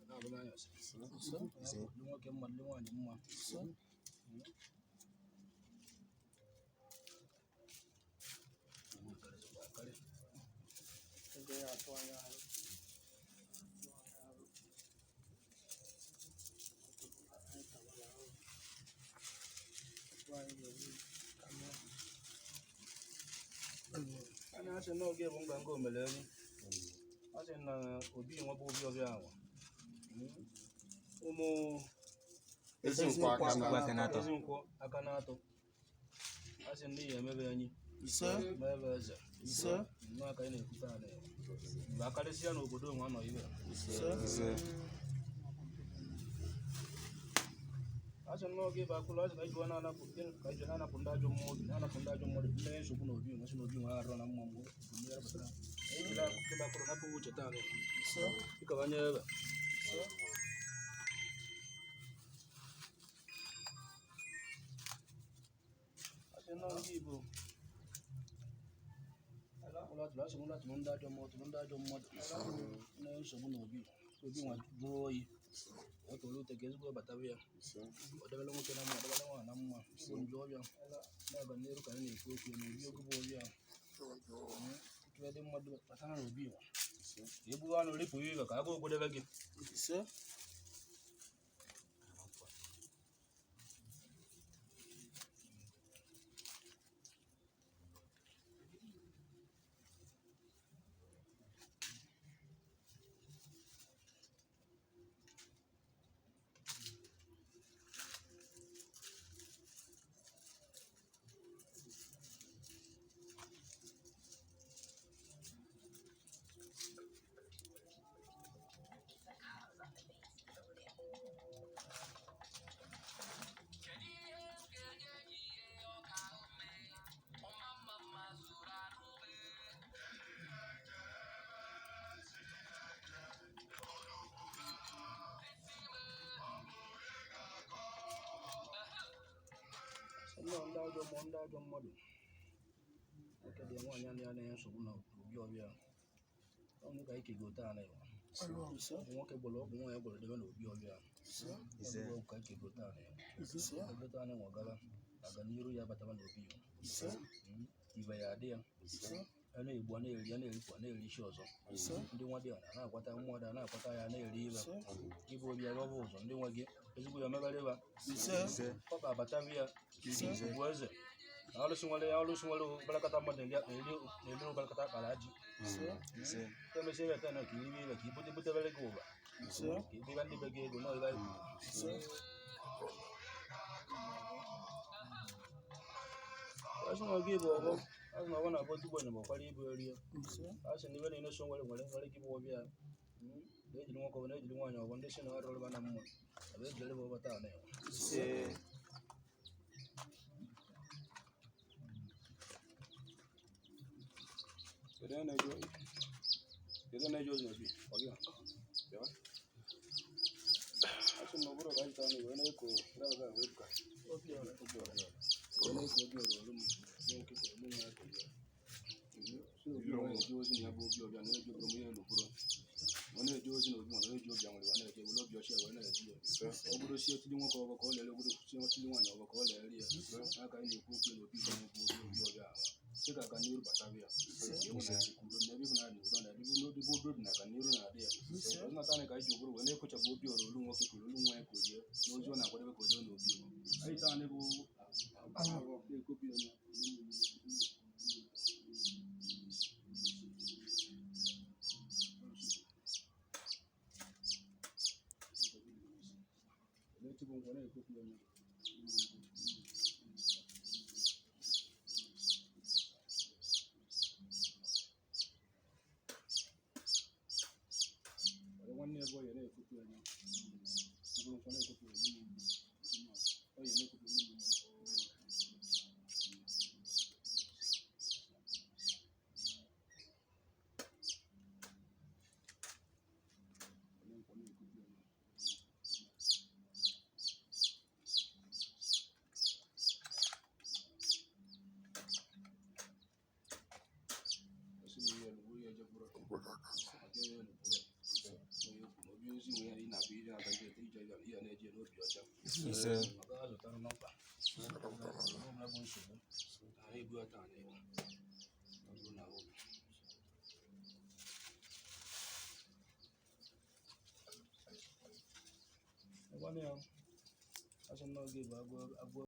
na-alụ n'anyasị. Ndị nwoke mma, ndị nwaanyị mma. Karịsịkwa akarị. Ego ya atụ anya arụ. Anyị tabara arụ. Atụ anyị ga-eri ka mma. A na-asị na oge bụ nganga omere enyi. A sị na obi nwa bụ obi ọbịa awa. Ụmụ Ezinkwọ aka na-atọ. Ezinkwọ aka na-atọ. A sị ndị ya emebe enyi. Ise. Mebe eze. Ise. Nnọọ aka anyị na-ekwute ala ya. Mgbe akarịsịa n'obodo nwa nọ ibe. Ise. A sị nnọọ gị bụ akụlụ, a sị na ejiwa na-anapụ ka eji na-anapụ ndị ajọ mmụọ obi, na-anapụ ndị ajọ mmadụ mmere nsogbu na obi nwe sị na obi nwe arụ na mma mgbe mmiri apụtara. Ejila akụkọ akụrụ napụ uche taa na Ise. ịkọbanye ebe. A sị nnọọ gị bụ ụlọ atụrụ, asị ụlọ atụrụ ndị ajọ mmụọ tụrụ ndị ajọ mmadụ na nsogbu na obi obi nwa jụrụ oyi ọ tụrụ ute ka ezigbo bataba ya. Ọ debere nwoke na mma, ọ debere nwaanyị na mma, bụ nje ọbịa na-aga n'iru ka anyị na-ekwu okwu na obi oge bụ ọbịa tụrụ dị mmadụ batara na obi nwa ka egbuo anụ ripụ ya ibe ka agụụ gwedebe gị. Ise. Nnọọ ndị ajọ mmụọ, ndị ajọ mmadụ, nwoke dị nwaanyị anaghị anaghị nsogbu na obi ọbịa ọnụ ka anyị kego taa na ịwa. Ise. Ọgwụ nwoke gwọrọ, ọgwụ nwaanyị gwọrọ debe na obi ọbịa. Ise. Ọgwụ ọgwụ ka anyị kego taa na ịwa. Ise. Ego taa na ịwa gaba aga n'iru ya bataba na obi ya. Ise. Ibe ya adị ya. Ise. A na-egbu, a na-eri, a na-eripụ, a na-eri isi ọzọ. Ise. Ndị nwa dị a na-akwata mmụọ dị a na-akwata ya, na-eri ibe. Ise. Ịbụ obi ya bụ ụzọ ndị nwe gị ezigbo ya mebere ịba. Ise. Ọ ka abatabi ya bụ eze na ọlụsị nwere ya, ọlụsị nwere ụbalakọta mmadụ na-eri na-eri ụbalakọta akpara ji. Ise. Emesi ebe taa na ka iribe ibe ka ibute butebere gị ụba. Ise. Ka ibiba ndị be gị ego na ọibe. Ise. Asị na ọgị bụ ọgbọ, asị na ọgbọ na-abụ ozugbo na gbakwara ibu erie. Ise. Asị na ibe niile so nwere nwere nwere gị bụ ọbịa na-ejiri nwoke ọbụ na-ejiri nwaanyị ọgbọ ndị si na ọrụ ọrụba na mma abụ ejiri ebe ọbata na ya. Ise. Kedu onye na-eje ozi n'obi? Ọ gị? Bịawa. Asị m na ọ bụrụ ka anyị taa n'igwe na-eko gara aga wee ka Obi ọra. obi ọra wee na-eko obi ọra olu m nwoke ka olu nwa ya ka ya. Si na obi ọra na-eje ozi na ya bụ obi ọbịa na-eji obi ya elu bụrụ ọ na-eje ozi na obi ma na-eji obi anwụrụ wee na-eje were obi ọcha wee na-eje ya. Ọ bụrụ si etili nwoke ọbọ ka ọ lere, obodo si etili nwaanyị ọbọ ka ọ lere ya. N'aka anyị na-ekwu okwu na obi bụ obi obi ọbịa ahụ sị ka aganiru batara ya. Ewu na udo na ebe na adị udo na ebe n'obi bụ udo dị na aganiru na-adị ya. Ọzọ nata ka anyị ji ụbụrụ wee na-ekochapụ obi ọrụ olu nwoke kụrụ olu nwa ya korie n'ozi ọ na-akwadebe ka o jee n'obi Igbo. Anyị taa ndị bụ na-ekopi onye. Na-etibu ngwa na-ekopi onye. Were nwanne ebe ọ ya na-ekopi onye. Ọ bụrụ nkwa na-ekopi onye. Ọ ya na-ekopi onye. Were nkwa na-ekopi onye. Esi na ihe lụgburu ya ejebụrụ. Maka ihe lụgburu. Onye kwu na obi ozi nwe ị na-abụ ije aga ije ije ije ihe na-eje n'obi ọcha. Ise. Ọ gaghị azụtara n'ọkpa. Ọ bụla bụ nsogbu. Ahụ ebu ata na ịwa. Ọ bụrụ na obi. Ngwanụ ya, asị m na oge bụ agwọ agwọ.